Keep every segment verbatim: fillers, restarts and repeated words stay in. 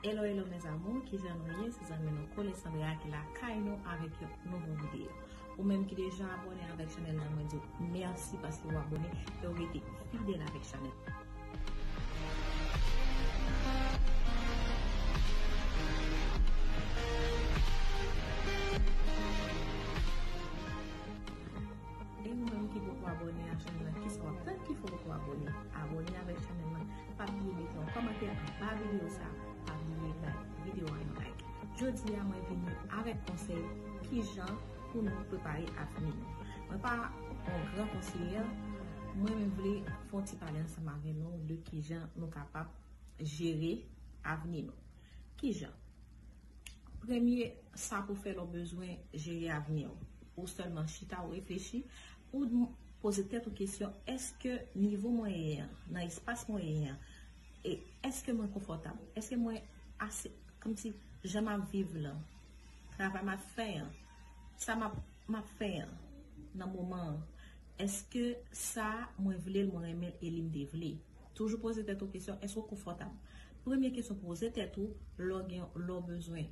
Hello, hello, mes amours, kijan nou ye? Se zanmi nou Kole Sandra ki lakay nou avèk yon nouvo videyo. Ou menm ki deja abòne avèk chanèl la, mwen di w mèsi paske w abòne e w rete fidèl avèk chanèl la. E ou menm ki poko abòne a chanèl la, kisa w ap tann ki fè w poko abòne? Abòne avèk chanèl la. Pa bliye mete yon kòmantè anba videyo sa. Pa bliye bay videyo a yon like. Jodi a, mwen vini avèk konsèy kijan pou nou prepare avni nou. Mwen pa yon gran konseyè, mwen menm vle fè yon ti pale ansanm avè nou de kijan nou kapab jere avni nou. Kijan? Premye, sa pou fè lè w bezwen jere avni w. Ou sèlman chita, ou reflechi, ou poze tèt ou kesyon, èske nivo mwen ye an, nan espas mwen ye an, e èske mwen konfòtab? Èske mwen ase, kòmsi jan m ap viv lan, travay m ap fè an, sa m ap, m ap fè an nan moman an, èske sa mwen vle l, mwen renmen l e li m te vle? Toujou poze tèt ou kesyon, èske w konfòtab? Premye kesyon poze tèt ou lè w gen, lè w bezwen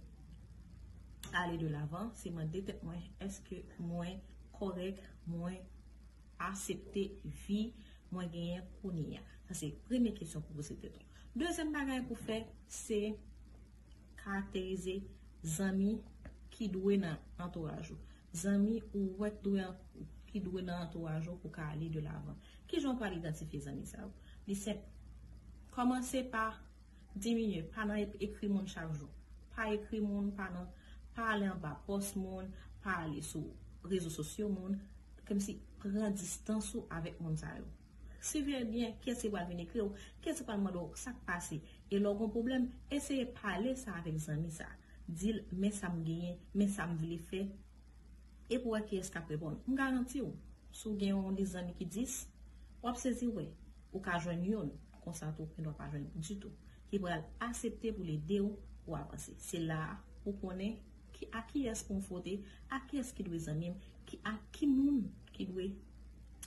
ale de lavan, se mande tèt mwen, èske mwen kòrèk, mwen aksepte vi mwen genyen kounye a? Sa se premye kesyon pou poze tèt ou. Dezyèm bagay pou fè, se karakterize zanmi ki dwe nan antouraj ou. Zanmi ou wè ki dwe, ki dwe nan antouraj ou pou ka ale de lavan. Kijan w pral idantifye zanmi sa yo? Li senp. Kòmanse pa diminye, pa nan ep-, ekri moun chak jou. Pa ekri moun, pa nan, pa ale anba pòs moun, pa ale sou rezo sosyo moun. Kòmsi pran distans ou avèk moun sa yo. Siveye byen kiyès ki pral vin ekri w, kiyès ki pral mande w sa k pase. E lè w gen pwoblèm, eseye pale sa avèk zanmi sa. Di l, men sa m genyen, men sa m vle fè. Epi w wè kiyès k ap reponn. M garanti w, si w gen yon lis zanmi ki dis, w ap sezi wè ou ka jwenn youn, konsa tou, ou gendwa pa jwenn ditou, ki pral aksepte pou l ede w pou w avanse. Se la a pou w konnen ki, a kiyès pou m fwote, a kiyès ki dwe zanmi m, ki, a ki moun ki dwe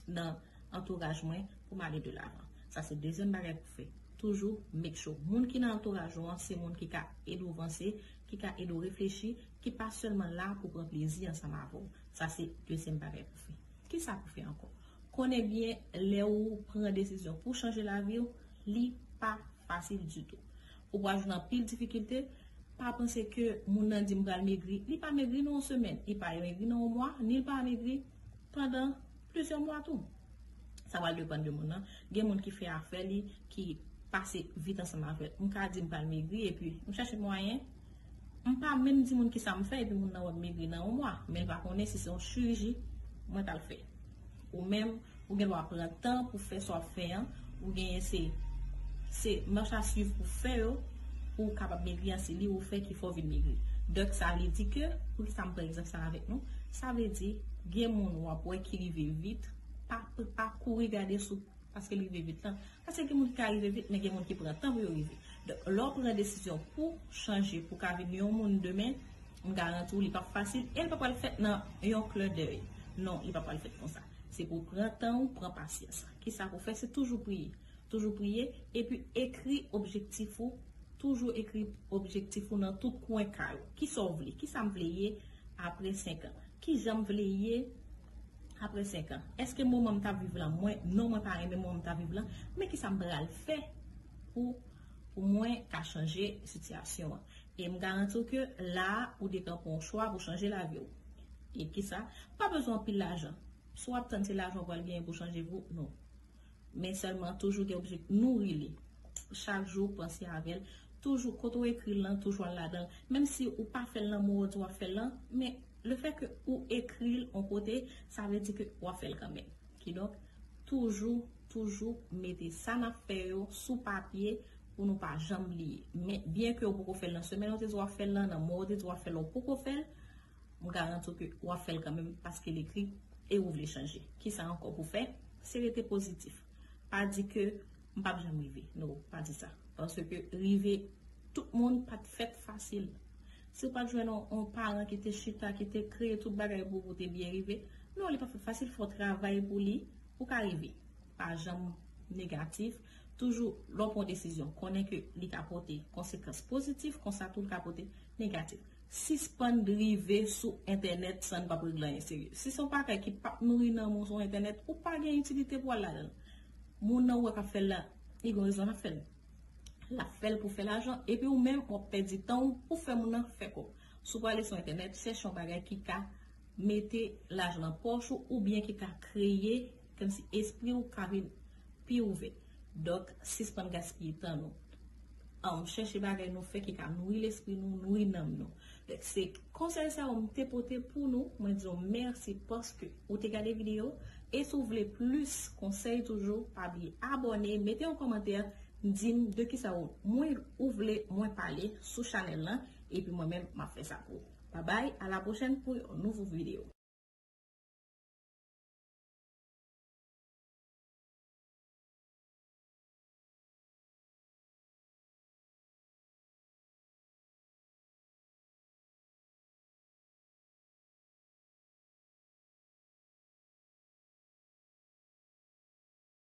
nan antouraj mwen pou m ale de lavan. Sa se dezyèm bagay pou fè. Toujou make sure moun ki nan antouraj ou an se moun ki ka ede w vanse, ki ka ede w reflechi, ki pa sèlman la pou pran plezi ansanm avè w. Sa se dezyèm bagay pou fè. Kisa pou fè ankò? Konnen byen lè ou pran desizyon pou chanje lavi w, li pa fasil ditou. Ou pral jwenn anpil difikilte. Pa panse ke moun nan di m pral megri. Li pa megri nan yon semèn. Li pa megri nan yon mwa. Ni l pa megri pandan plizyè mwa tou. Sa pral depann de moun nan. Gen moun ki fè afè li, ki pase vit ansanm avè l. M ka di m pral megri, epi m chèche mwayen. M pa menm di moun kisa m fè, epi moun nan wè m megri nan yon mwa. Men l pa konnen si se yon chiriji mwen t al fè. Ou menm, ou gen dwa pran tan pou fè sa w ap fè an. Ou genyen se, se mach a swiv pou fè yo, pou w kapab megri an, se li ou fè ki fè w vin megri. Donk, sa vle di ke, poukisa m pran egzanp sa avèk nou? Sa vle di, gen moun w ap wè ki rive vit, pa, pa kouri gade sou paske l rive vit lan. Paske gen moun ki ka rive vit, men gen moun ki pran tan pou yo rive. Donk, lè w pran desizyon pou chanje, pou ka vin yon moun demen, m garanti w, li p ap fasil, e l pa pral fèt nan yon klendèy. Non, li pa pral fèt konsa. Se pou w pran tan ou, pran pasyans. Kisa pou w fè? Se toujou priye. Toujou priye, epi ekri objektif ou. Toujou ekri objektif ou nan tout kwen kay ou. Kisa w vle? Kisa m vle ye apre senk an? Kijan m vle ye apre senk an? Èske moman m t ap viv lan, mwen, non, mwen pa renmen moman m t ap viv lan, men kisa m pral fè pou, pou mwen ka chanje sitiyasyon an? E m garanti w ke la a, ou deja pran yon chwa pou chanje lavi w. E kisa? Pa bezwen anpil lajan. Si w ap tann se lajan w pral genyen pou chanje vi w, non. Men sèlman toujou gen objektif, nouri li. Chak jou, panse avè l. Toujou, kote w ekri l lan, toujou al ladan l. Menm si ou pa fè l nan mo w di w ap fè l lan, men lefètke ou ekri l yon kote, sa vle di ke w ap fè l kanmenm. Kidonk, toujou, toujou mete sa n ap fè yo sou papye pou nou pa janm bliye. Men, byenke w poko fè l nan semèn ou te di w ap fè l lan, nan mwa ou te di w ap fè l, ou poko fè l, m garanti w ke w ap fè l kanmenm paske l ekri e ou vle chanje. Kisa ankò pou fè? Se rete pozitif. Pa di ke m p ap janm rive. No, pa di sa. Paske rive, tout moun pa t fèt fasil. Si w pa t jwenn yon, yon paran ki te chita, ki te kreye tout bagay pou ou, pou w te byen rive, non, li pa fèt fasil, fò w travay pou li, pou w ka rive. Pa janm negatif, Toujou, lè w pran yon desizyon, konnen ke li ka pote konsekans pozitif, konsa tou li ka pote negatif. Sispann drive sou entènèt san n p ap regle anyen serye. Si se yon bagay ki p ap nouri nanm ou sou entènèt, ou pa gen itilite pou al ladan l. Moun nan ou wè k ap fè l la, li gen rezon l ap fè l. L ap fè l pou fè lajan, epi ou menm w ap pèdi tan w pou fè moun nan fè kòb. Si w prale sou entènèt, chèche yon bagay ki ka mete lajan nan pòch ou, oubyen ki ka kreye kòmsi espri w ka vin pi ouvè. Donk, sispann gaspiye tan nou. An, chèche bagay nou fè ki ka nouri lespri nou, nouri nanm nou. Donk, se konsèy sa yo m te pote pou nou. Mwen di w mèsi paske ou te gade videyo. E si w vle plis konsèy toujou, pa bliye abòne, mete yon kòmantè, di m de kisa ou, mwen, ou vle mwen pale sou chanèl lan, epi mwen menm m ap fè sa pou ou. Babay, a la pwochèn pou yon nouvo videyo.